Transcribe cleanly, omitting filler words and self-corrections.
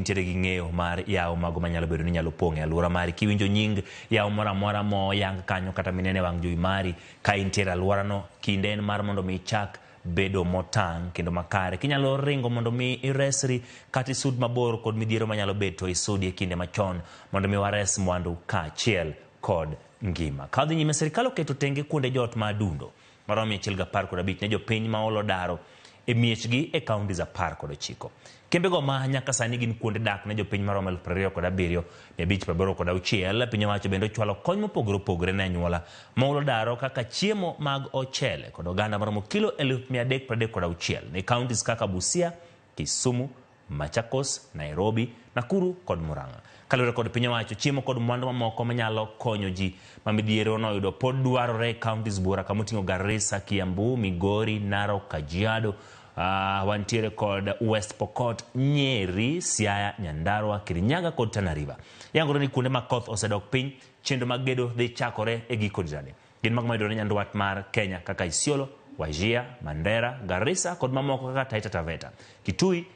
Intiere gi ng'eyo mar yawo mago manyalo bedo ni nyalo pong' e alwora mari. Kiwinjo nying yawo moro amora moyang kanyo kata minene e wang' jowi mari ka intiere e alworano, kinde en mar mondo mi ichak bedo motang' kendo makare. Kinyalo ringo mondo mi iresri kata isud mabor kod midhiero manyalo bet to isudi e kinde machon mondo mi wares mwandu kaachiel kod ngima. Ka wadhi nyime, sirkal oketo tenge kuonde jot ma adundo maromo 115 ne jopiny ma olo daro e miechgi e counties 19. Kembego ma nyaka sani gin kuonde dak ne jopiny maromo 27,586. Piny owacho bende ochwalo kony mopogore opogore ne anyuola ma olo daro kaka chiemo mag ochele kod oganda maromo kilo 336,000 ne counties kaka Busia, Kisumu, Machakos, Nairobi, Nakuru kod Murang'a. Kaluwore kod piny owacho, chiemo kod mwandu mamoko manyalo konyo ji ma midhiero noyudo pod dwarore e counties buora kama oting'o Garissa, Kiambu, Migori, Narok, Kajiado, wantiere kod West Pokot, Nyeri, Siaya, Nyandarua, Kirinyaga kod Tana River. Yangore ni kuonde ma koth osedok piny, chenro mag gedo dhi chakore e giko jirani. Gin mago mayudore nyandwat mar Kenya kaka Isiolo, Wajir, Mandera, Garissa kod mamoko kaka Taita Taveta, Kitui.